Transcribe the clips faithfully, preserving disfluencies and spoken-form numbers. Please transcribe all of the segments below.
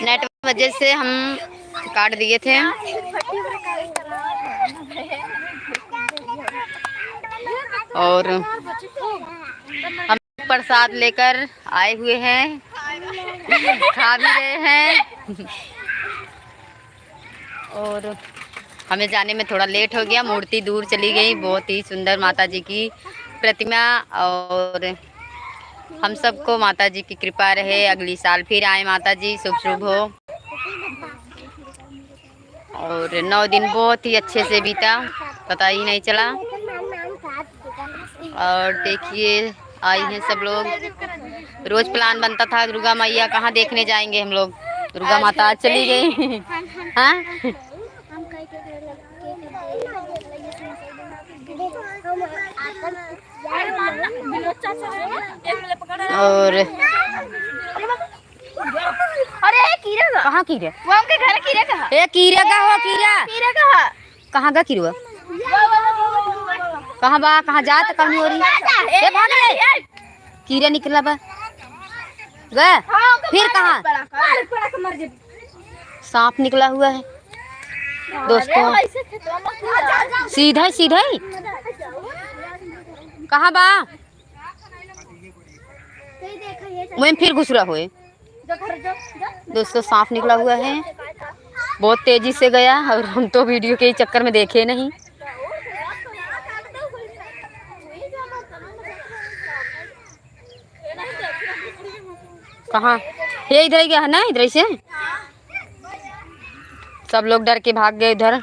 नेट वजह से हम काट दिए थे। और हम प्रसाद लेकर आए हुए हैं, खा भी रहे हैं। और हमें जाने में थोड़ा लेट हो गया, मूर्ति दूर चली गई। बहुत ही सुंदर माता जी की प्रतिमा, और हम सबको माता जी की कृपा रहे, अगली साल फिर आए माता जी, शुभ शुभ हो। और नौ दिन बहुत ही अच्छे से बीता, पता ही नहीं चला। और देखिए, आई हैं सब लोग। रोज प्लान बनता था, दुर्गा मैया कहाँ देखने जाएंगे हम लोग, दुर्गा माता आज चली गई। हाँ, और अरे, कीरा का। कहाँ कीरा? वो हमके घर कीरा का। ए, कीरा का हो, कीरा। कीरा का। कहाँ गा किरवा? कहाँ बा? कहाँ जात? कौन ओरी? ए, भाग रे। कीरा निकला बा। गा? फिर कहाँ? सांप निकला हुआ है दोस्तों। सीधा ही, सीधा ही। कहाँ बा? वहीं फिर घुसरा हुए। दोस्तों, सांप निकला हुआ है, बहुत तेजी से गया और हम तो वीडियो के चक्कर में देखे नहीं। कहाँ? ये इधर ही गया है ना, इधर ही से। सब लोग डर के भाग गए उधर।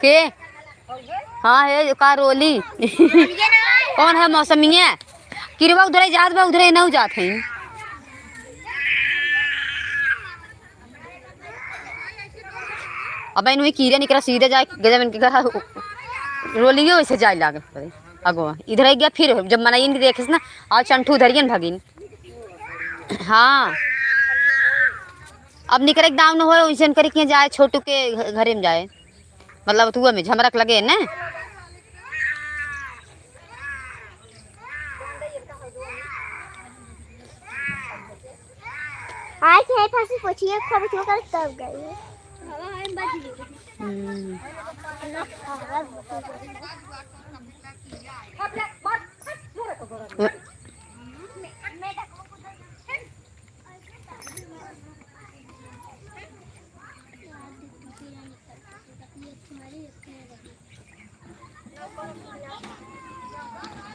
के? हाँ, हे का रोली। कौन है मौसमिया? किरवा उधरे जात बा, उधरे नौ जात है। अब इन वही कीरे निकरा सीधे जाए, गजब इनके घर रोलियो वैसे जाए लागे पड़े। अगो, इधर ही गया, फिर जब मनई इनके देखे ना, और चंठू उधरियन भगिन। हाँ, अब निकरे के दाम न होए, वैसे करे के जाए, छोटू के घ-, घरे में जाए, मतलब तू में झमरक लगे ने। आज है फंसी पोछिए, खबर क्यों कर तब गई। हम्म।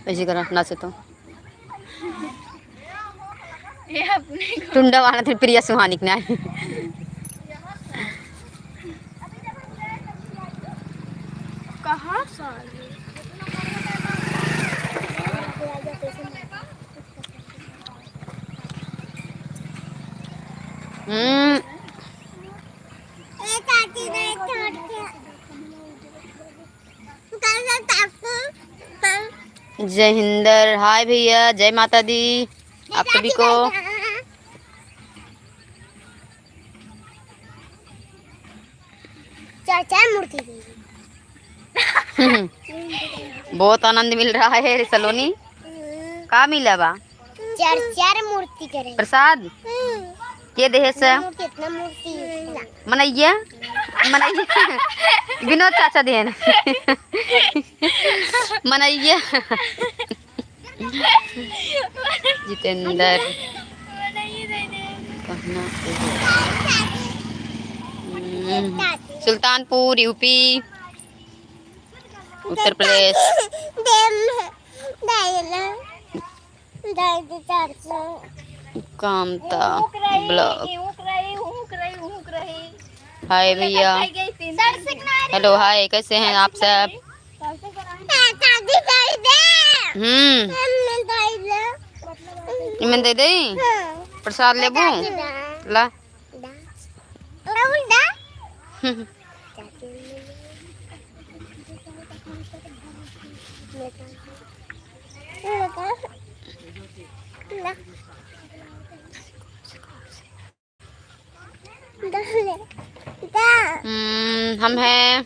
ऐसे करा, नाचे तो। टुंडा वाला थे प्रिया सुहानी के नाई। कहाँ से आ गए? हम्म। जय हिंदर, हाय भैया, जय माता दी आप सभी को। चार चार मूर्ति। बहुत आनंद मिल रहा है रे सलोनी। हम्म। का मिला बा? चार चार मूर्ति करे। प्रसाद? हम्म। के देहे से? कितना मूर्ति? मनैया? मनैया? विनोद चाचा देन। मनैया? जितेंद्र। कहना। हम्म। सुल्तानपुर, यूपी, उत्तर प्रदेश। कामता ब्लॉक। हाय भैया। हेलो, हाय, कैसे हैं आप सब? हम्म। इमन दे दे। प्रसाद लेबू? ला। हम्म, हम हैं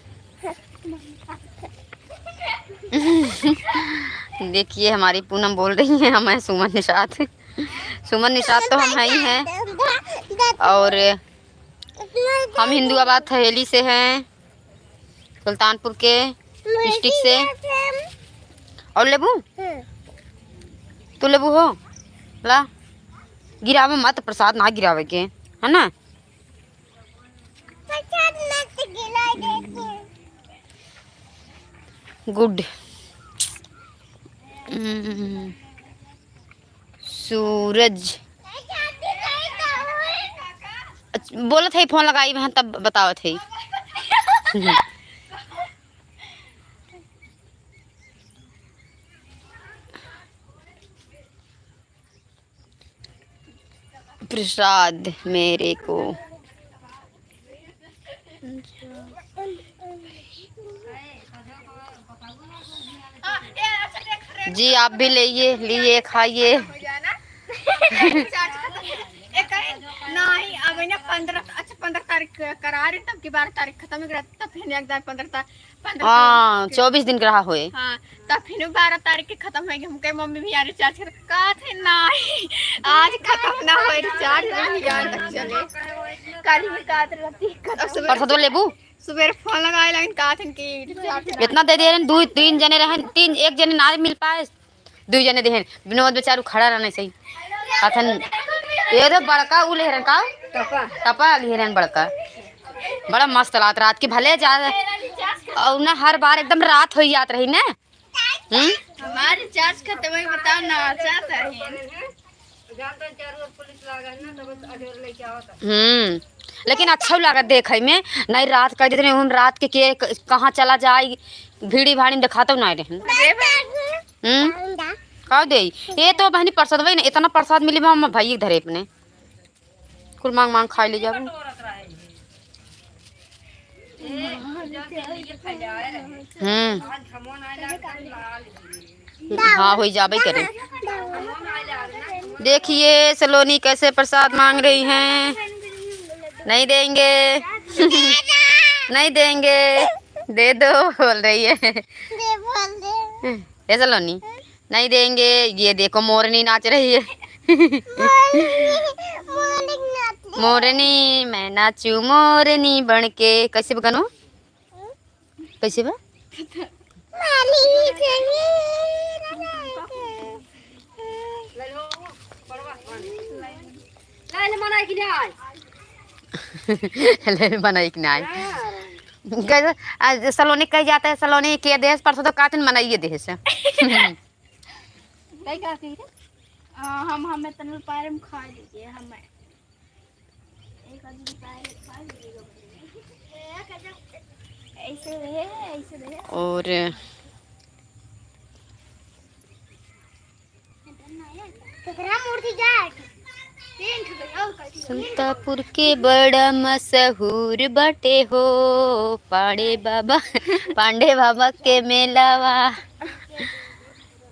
देखिए, हमारी पूनम बोल रही है, हम हैं सुमन निषाद। सुमन निषाद तो हम हैं ही हैं, और हम हिंदुआबाद हवेली से हैं, सुल्तानपुर के डिस्ट्रिक्ट से। और लेबू? तू लेबू हो? ला, गिरावे मत, प्रसाद ना गिरावे के, है ना? गुड। हम्म, सूरज। अच्छा, बोलत है, फोन लगाई हैं, तब बतावत है। प्रसाद मेरे को। जी, आप भी लेइए, लिए, खाइए। नहीं, अब ना पन्द्रह, अच्छा, पन्द्रह तारीख करा रहे, तब की बारह तारीख खत्म हो गया, तब फिर एक दाई पन्द्रह तारीख, पन्द्रह हाँ, तारीख के। चउबीस दिन के रहा होए। हाँ, तब फिर बारह तारीख के खत्म होएगी। हमके मम्मी भी यार रिचार्ज कर, कहा थे नहीं, आज खत्म ना होए रिचार्ज, नहीं यार तक चले। कल ही कहा थे राती खत्म। परसों तो लेबू? सुबह फोन लगाए, लेकिन कहा थे कि रिचार्ज ना। इतना दे दे रहे हैं, दो तीन जने रहे, तीन, एक जने ना मिल पाए, दुई जने देहन। विनोद बेचारू खड़ा रहने सही। कथन, ये तो बड़का उ लेहरन का? टपा। टपा लेहरन बड़का। बड़ा मस्त रात, रात की भले जा, और ना हर बार एकदम रात हो जात रही ना। हम्म? हमार रिचार्ज खत्म है, बताओ ना, चाहत रही। हम्म, लेकिन अच्छा लागत देखे में, नहीं रात कह देते नहीं, रात के, के क-, कहाँ चला जाए, भीड़ी भाड़ी में देखातो नहीं रहे। हम्म, का दे? ये तो बहनी प्रसाद वही ना, इतना प्रसाद मिली बा, हम भाई धरे अपने कुल मांग मांग खाई ले जाबू। हम्म। हाँ, हो जाबे करे। देखिए सलोनी कैसे प्रसाद मांग रही हैं। नहीं देंगे। नहीं देंगे। दे दो बोल रही है। दे बोल दे। ए सलोनी, नहीं देंगे। ये देखो मोरनी नाच रही है। मोरनी, मोरनी नाच रही। मोरनी, मैं नाचू मोरनी बन के। कैसे बा गानो? कैसे बा? लाइन बनाई कि नहीं? लाइन बनाई कि नहीं? हाँ। कैसे, आ, सलोनी कह जाता है, सलोनी के देश परसों तो कातिन मनाइए देश। कई का कही रे? आ, हम, हमें तनल पारे में खा लीजिए, हमें। एक आदमी पारे में खा लीजिए। ऐसे रहे, ऐसे रहे। और केकरा मूर्ति जाए? तीन ठो गई, और कथी? संतापुर के बड़ा मशहूर बाटे हो पांडे बाबा, पांडे बाबा के मेलावा।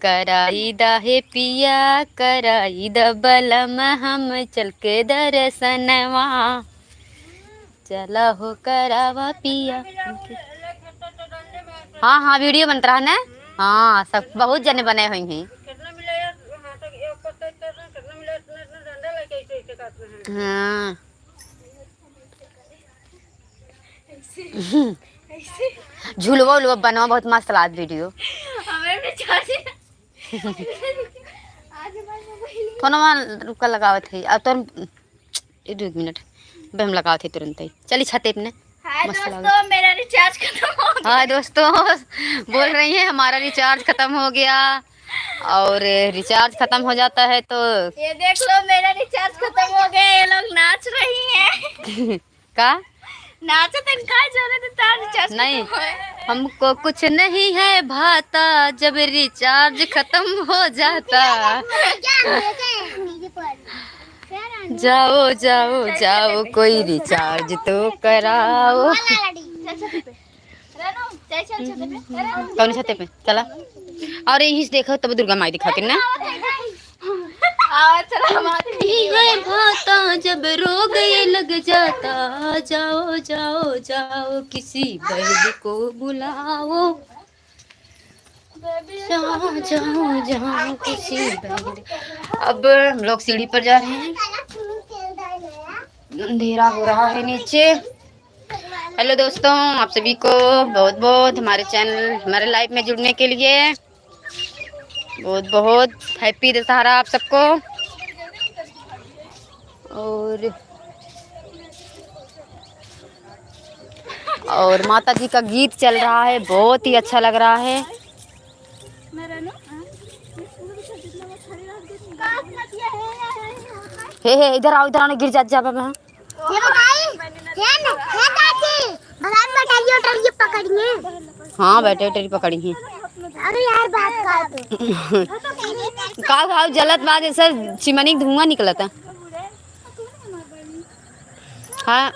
कराई दा हे पिया, कराई दा बलम, हम चल के दर्शनवा। चला हो करावा पिया हमके। हाँ, हाँ, वीडियो बनत रहा ना। हाँ, सब बहुत जने बने हुई हैं। हाँ। झुलवा उलवा बनवा बहुत मस्त लागत वीडियो। हमें भी चाहिए। फोनवा रुका लगावत है। अब तोर, ए, रुक एक मिनट, अबे हम लगावत है तुरंत ही। चली छते अपने। हाय मस्त दोस्तों, लागत। मेरा रिचार्ज खत्म हो गया। हाय दोस्तों, बोल रही है हमारा रिचार्ज खत्म हो गया। और रिचार्ज खत्म हो जाता है तो ये देख लो, मेरा रिचार्ज खत्म हो गया, ये लोग नाच रही हैं। का? नाचत हैं, का जाने तो तार रिचार्ज नहीं, खत्म होए। हमको कुछ नहीं है भाता, जब रिचार्ज खत्म हो जाता। जाओ, जाओ, जाओ, कोई रिचार्ज तो कराओ। चल छते पे। कौन छते पे? चला। और यहीं से देखो, तब दुर्गा माई दिखाती ना। ये भाता जब रोग ये लग जाता, जाओ, जाओ, जाओ, किसी वैद्य को बुलाओ। जाओ, जाओ, जाओ, किसी बहन। अब हम लोग सीढ़ी पर जा रहे हैं, अंधेरा हो रहा है नीचे। हेलो दोस्तों, आप सभी को बहुत बहुत हमारे चैनल, हमारे लाइव में जुड़ने के लिए बहुत बहुत हैप्पी दशहरा आप सबको। और और माता जी का गीत चल रहा है, बहुत ही अच्छा लग रहा है। हे हे, इधर आओ, इधर आओ, गिर जात जाबा। ये बताई, ये न, हे चाची, भगवान बैठा लियो, टरिये पकड़िए। हाँ, बैठे टरी पकड़ी हैं। अरे यार, बात का तो। का भाव जलत बा, जैसे चिमनी के धुआं निकलत है। हाँ।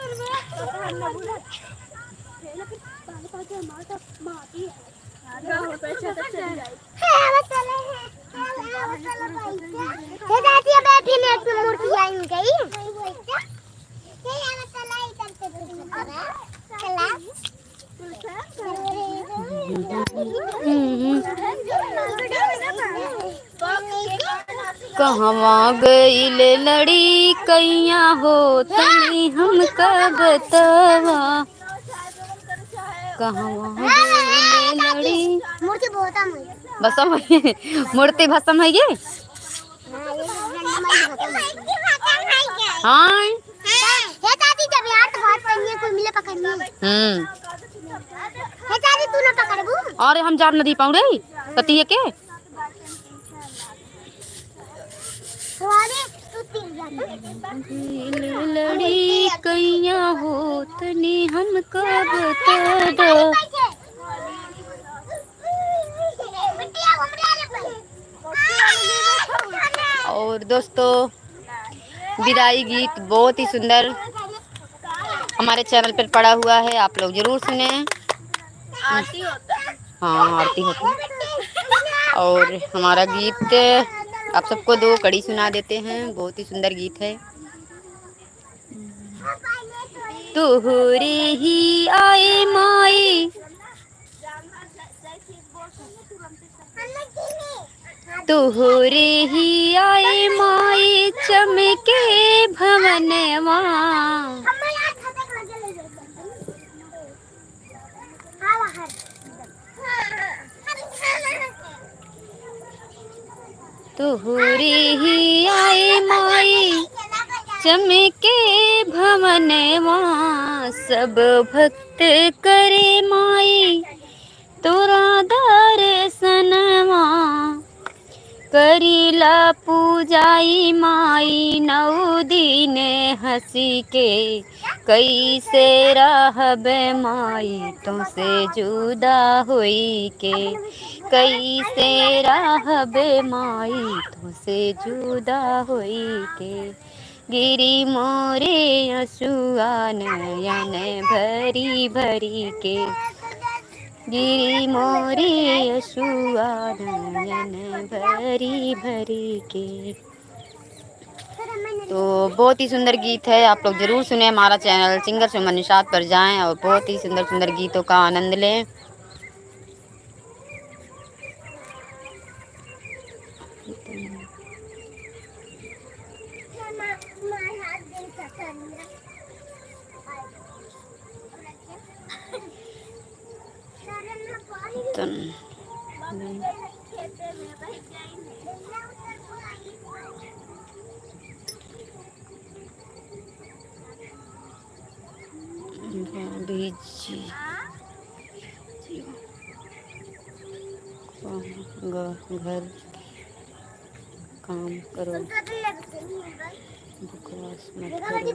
हे दादी, अब फिर एक मूर्ति आई गई। कहवा गइल लड़िकइया हो, तनी हमका बतावा। कहवा गइल लड़ी। मूर्ति भसम है। भसम है। मूर्ति भसम है ये? हाँ, ये झंडा माई भसम है। हाँ। हे दादी, जब यार तो बात करनी है, कोई मिले पकड़नी है। हम्म। हे दादी, तू ना पकड़बू? अरे हम जाब नदी पाऊँ रे, पति है के? अरे, तू तीन जा। लड़िकइया हो, तनी हमका बता दो। और दोस्तों, विदाई गीत बहुत ही सुंदर हमारे चैनल पर पड़ा हुआ है, आप लोग जरूर सुने। आरती होता है। हाँ, आरती होता है। और हमारा गीत आप सबको दो कड़ी सुना देते हैं, बहुत ही सुंदर गीत है। तोहरे ही आए माई, तोहरे ही आए माई चमके भवनवा। तोहरे ही आए माई चमके भवनवा, सब भक्त करे माई तोरा दर्शनवा। करीला पूजाई माई नौ दिन हँसी के, कैसे रहबे माई तोसे जुदा होई के, कैसे रहबे माई तोसे जुदा होई के। गिरी मोरे असुआ नयन भरी भरी के, गिरी मोरे असुआ नयन भरी भरी के। तो बहुत ही सुंदर गीत है, आप लोग जरूर सुने। हमारा चैनल सिंगर सुमन निषाद पर जाएं और बहुत ही सुंदर सुंदर गीतों का आनंद लें। तन। भाभी जी, ग-, घर काम करो, बकवास मत करो।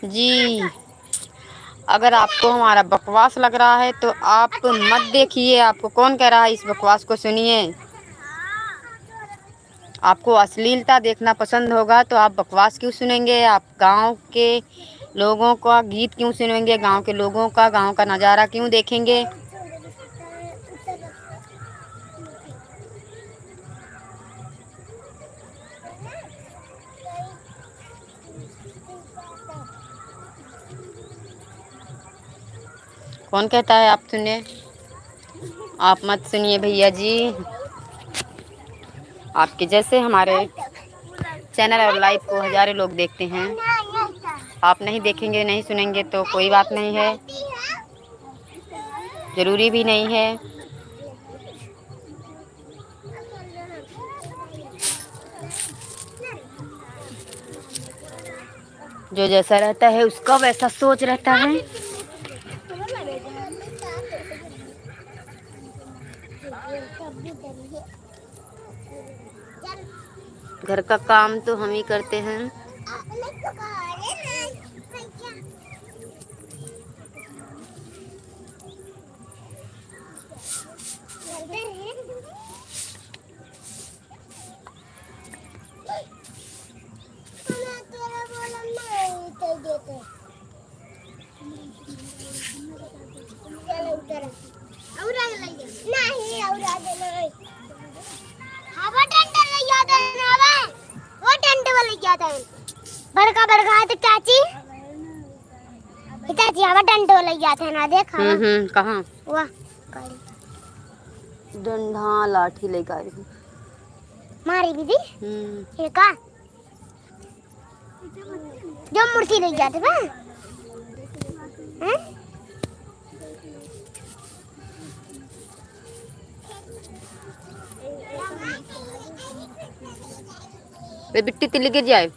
जी, अगर आपको हमारा बकवास लग रहा है तो आप मत देखिए। आपको कौन कह रहा है इस बकवास को सुनिए? आपको अश्लीलता देखना पसंद होगा तो आप बकवास क्यों सुनेंगे? आप गांव के लोगों का गीत क्यों सुनेंगे? गांव के लोगों का, गांव का नज़ारा क्यों देखेंगे? कौन कहता है आप सुने? आप मत सुनिए भैया जी, आपके जैसे हमारे चैनल और लाइव को हजारों लोग देखते हैं। आप नहीं देखेंगे, नहीं सुनेंगे तो कोई बात नहीं है, ज़रूरी भी नहीं है। जो जैसा रहता है, उसका वैसा सोच रहता है। घर का काम तो हम ही करते हैं। नहीं, और आगे नहीं। हवा डंडा ले जाते हैं ना, हवा। वो डंडा वाला ले जाते हैं। बड़का, बड़का है तो चाची। ये चाची, हवा डंडा वाला ले जाते हैं ना, देख, हवा। हम्म, हम्म, कहाँ? वाह, गाड़ी। डंडा, लाठी लेके आई हूँ। मारी दीदी। हम्म। ये का? जो मूर्ति ले जाते बा। हैं? बे बिट्टी तिल्ली गिर जाए।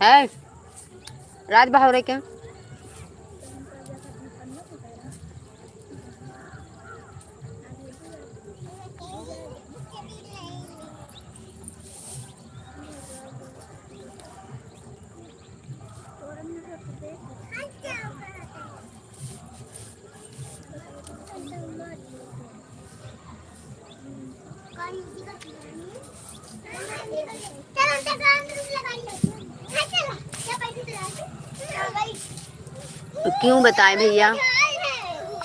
है? रात बाहर है क्या? क्यों बताएं भैया,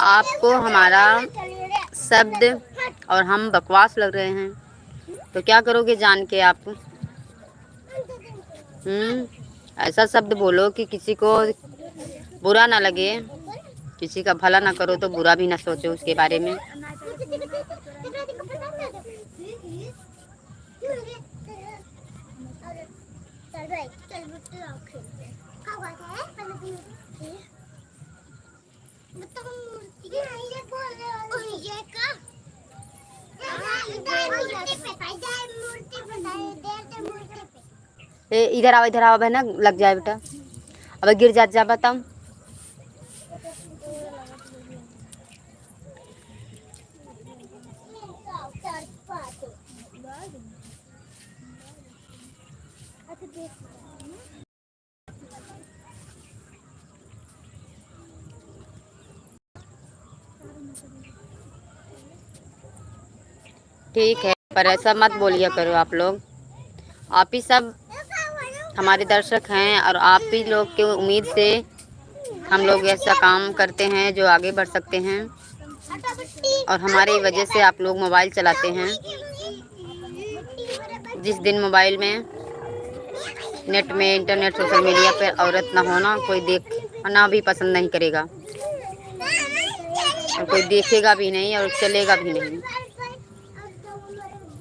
आपको हमारा शब्द और हम बकवास लग रहे हैं, तो क्या करोगे जान के आप? हम्म, ऐसा शब्द बोलो कि किसी को बुरा ना लगे, किसी का भला ना करो तो बुरा भी ना सोचो उसके बारे में। ए, इधर आओ, इधर आओ बहना, लग जाए बेटा। अब गिर जात जाबा तब। ठीक है, पर ऐसा मत बोलिया करो आप लोग। आप ही सब हमारे दर्शक हैं और आप ही लोग के उम्मीद से हम लोग ऐसा काम करते हैं जो आगे बढ़ सकते हैं। और हमारी वजह से आप लोग मोबाइल चलाते हैं। जिस दिन मोबाइल में, नेट में, इंटरनेट, सोशल मीडिया पे औरत ना होना, कोई देखना भी पसंद नहीं करेगा और कोई देखेगा भी नहीं और चलेगा भी नहीं।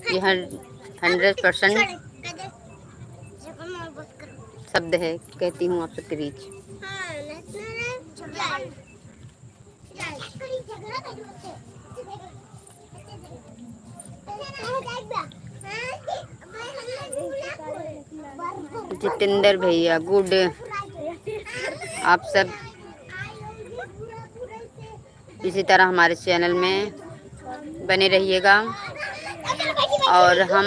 ये हं-, हंड्रेड परसेंट शब्द है, कहती हूँ आप सबके बीच। जितेंद्र भैया, गुड। आप सब इसी तरह हमारे चैनल में बने रहिएगा और हम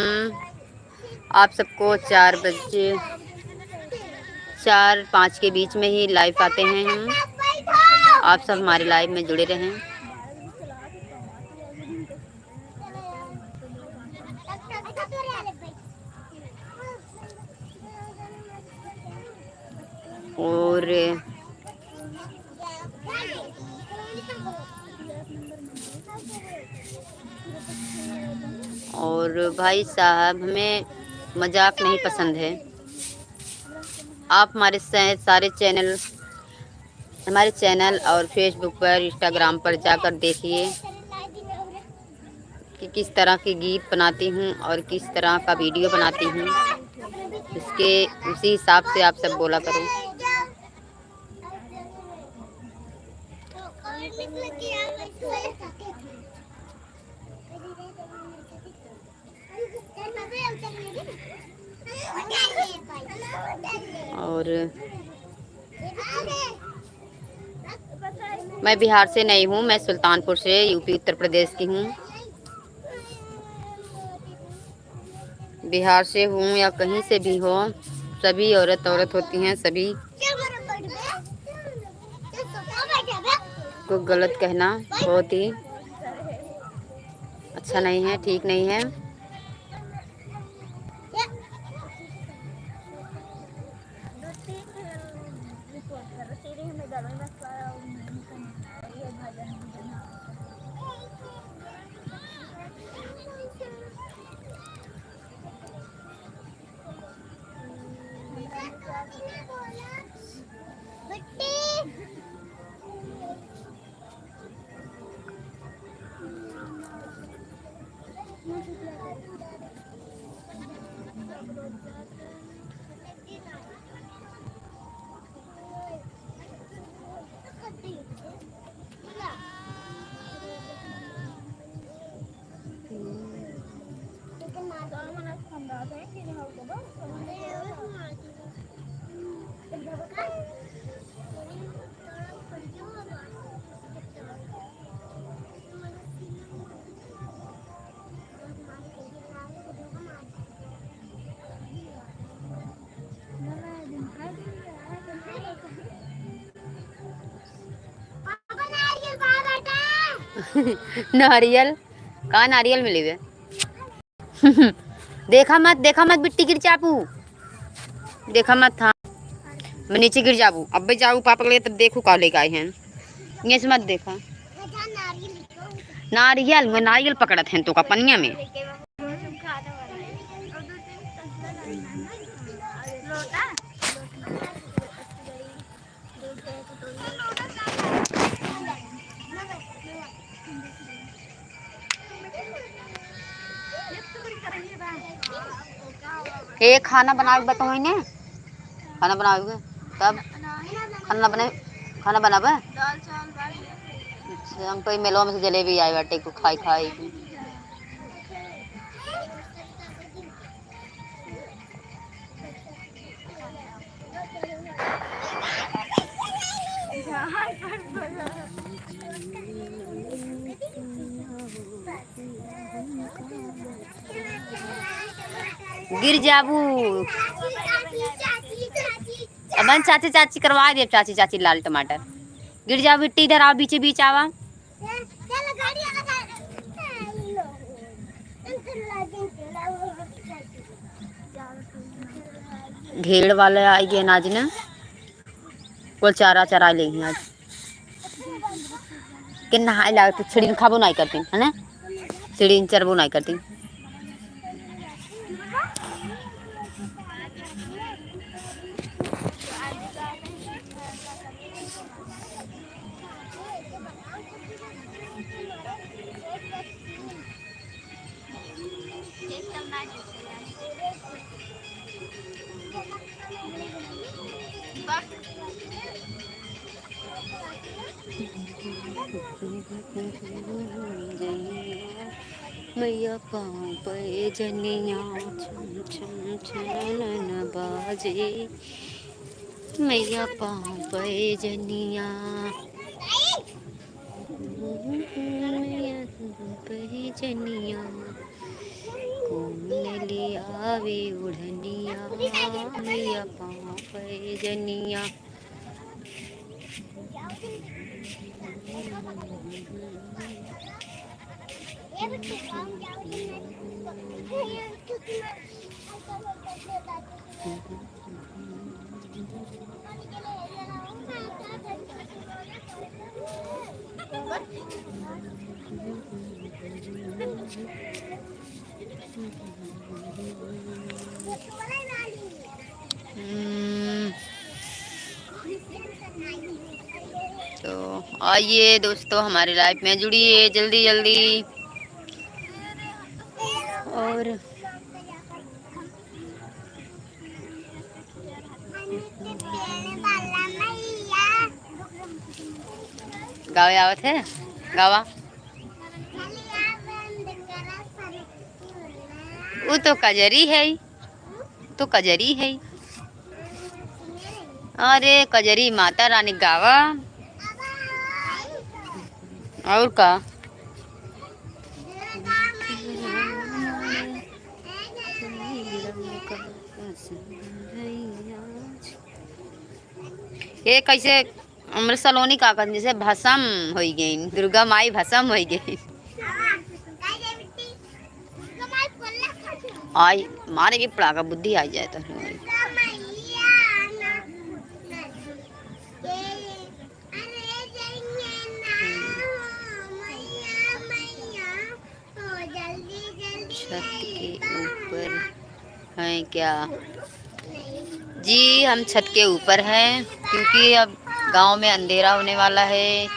आप सबको चार बजे, चार पाँच के बीच में ही लाइव आते हैं हम। आप सब हमारे लाइव में जुड़े रहें। और, और भाई साहब, हमें मजाक नहीं पसंद है। आप हमारे से-, सारे चैनल, हमारे चैनल और Facebook पर, Instagram पर जाकर देखिए। कि किस तरह के गीत बनाती हूँ और किस तरह का वीडियो बनाती हूँ, उसके, उसी हिसाब से आप सब बोला करो। और मैं बिहार से नहीं हूँ, मैं सुल्तानपुर से, यूपी, उत्तर प्रदेश की हूँ। बिहार से हूँ या कहीं से भी हो, सभी औरत औरत होती हैं, सभी को गलत कहना बहुत ही अच्छा नहीं है, ठीक नहीं है। नारियल, का नारियल मिली बे? देखा मत, देखा मत, बिट्टी गिर जाबू। देखा मत, हाँ, मैं नीचे गिर जाबू। अब्बे जाऊ पापा के लिए, तब देखू का लेके आए हैं। ये से मत देखा। नारियल, वो नारियल पकड़त हैं तो का पनिया में। ए, खाना बनावे के बताओ इन्हें। खाना बनावे के? तब खाना बनावे, खाना बनावे? अच्छा, हमको ई मेलवा में से जलेबी आए बाटे, को खाई खाई। गिर जाबू। अबन चाची, चाची करवा दे, चाची, चाची लाल टमाटर। गिर जाबू बिट्टी, इधर आओ, बीचे बीच आवा। ढेर वाले आई गए अनाज ने, कुल चारा चरा ले हैं आज। के नहाए लागत, छिड़िन खाबो नाई करतीन, है ना? छिड़िन चरबो नाई करतीन। मैया पाँव पे जनिया, छम छम छनन बाजे। मैया पाँव पे जनिया। मैया पाँव पे जनिया, कौन ले आवे ओढ़निया, मैया पाँव पे जनिया। हम्म। तो आइए दोस्तों, हमारे live में जुड़िए जल्दी जल्दी। और गावे आवत है, गावा। उ तो कजरी है, तो कजरी है। अरे कजरी माता रानी गावा। और का? ये कैसे हमरे सलोनी का कहन जैसे भसम होई गई, दुर्गा माई भसम होई गई। आई मारे के पड़ाका बुद्धि आ जाए तो। छत के ऊपर हैं क्या? जी, हम छत के ऊपर हैं, क्योंकि अब गांव में अंधेरा होने वाला है।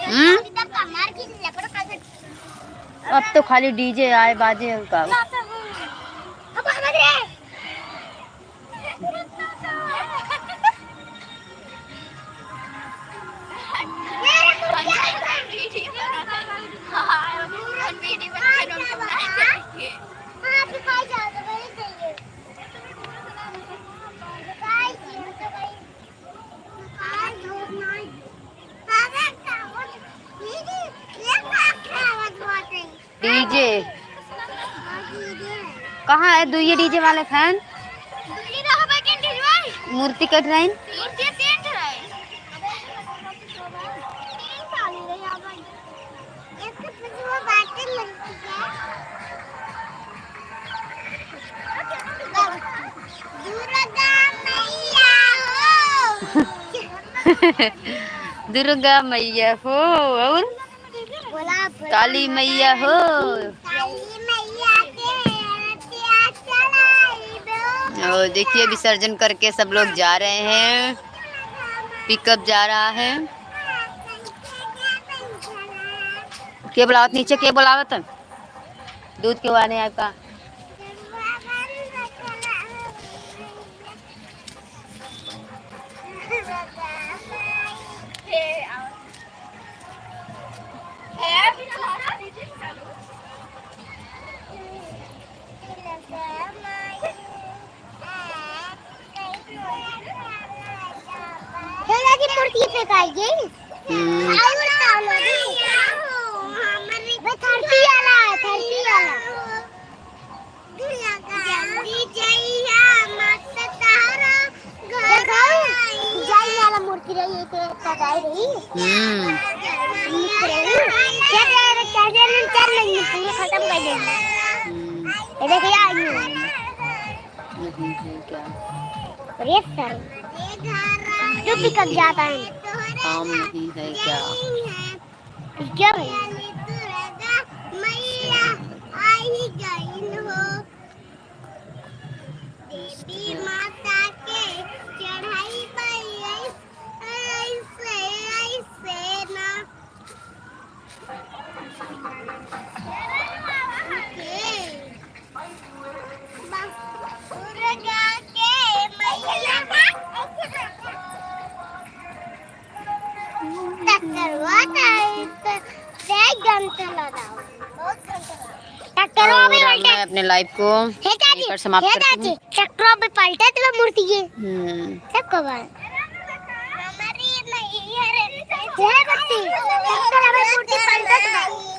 हम्म? अब तो खाली डीजे आए बाजे और का। डीजे कहाँ है? दुइये डीजे वाले फैन। मूर्ति कट रही। दुर्गा मैया हो। दुर्गा मैया हो और बोला, बोला, काली मैया हो। काली मैया के आरतिया चढ़ाई दो। और देखिए, विसर्जन करके सब लोग जा रहे हैं, पिकअप जा रहा है। के बुलावत, नीचे के बुलावत? दूध के वाने आपका। हे दादी, मूर्ति फेंकाई गई। हम्म। और का लगी? बे, थर्टी वाला है, थर्टी वाला। जल्दी जइया, मत तहरा घर देखो, आई। जाई वाला मूर्ति रही, एक एक का गाय रही। हम्म। नीक रही। क्या दे रहे, क्या दे रहे, चल नहीं, पूरे खत्म कर देंगे। हम्म। ये देखिए, आई हूँ। नहीं है क्या? अरे सर, जो पिकअप जाता है। काम नहीं है क्या? क्या भाई? दुर्गा मैया आई गई हो। देवी माता के चढ़ाई पे ऐसे, ऐसे ना। के दुर्गा के मैया। टक्करवा टाइट, देख गन चला जाओ। बहुत गन चला। टक्करवा और भी अब पलटे। मैं अपने लाइव को हे चाची, यहीं पर समाप्त हे करती हूँ। चाची, टक्करवा भी पलटे तो मूर्ति ये। हम्म। सबको बाय। हमारी नहीं है रे। हे बच्ची, टक्करवा भी मूर्ति पलटे तो।